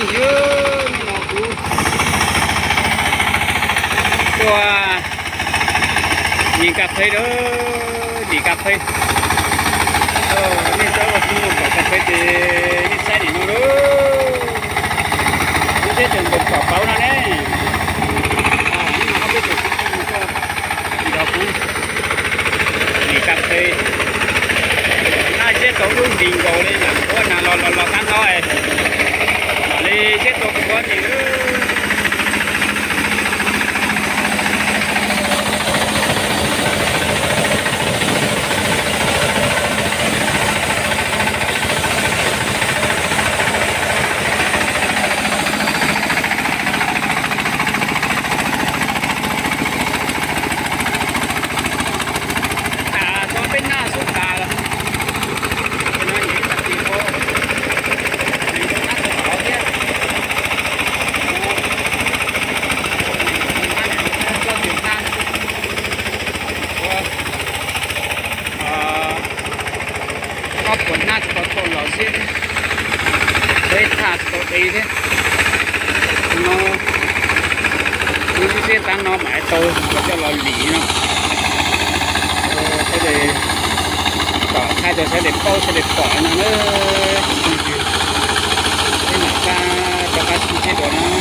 Ywg, nim no kuv tuaj nim kas fes lawm, nim kas fes. Nej tsob ua txij muag pom kas fes ces nej saib nim no lawm. Kuv thiab tus npawg Kom Pauv no ne, nim no ob peb tug kwv tij tuaj nrog kuv nim kas fes. Naj zeb tau dub nti nkaus li, lam ua nas los los los qab no, mam li zeb tau kuv pob nti lawm. Tas tso peb naj xub tas los, no nyiam tas ti qub, nws zoo nab tau tod thiab. Tsob twg nab, ua ob puas hnab tsis tau thauj los xwb, peb thaj tsis tau qi thiab. No, lub zeb tab no mam tau coj los lim no. Sawv daws pom thaij rau sawv daws paub sawv daws pom no na. Peb mam rov qab sib ntsib dua na.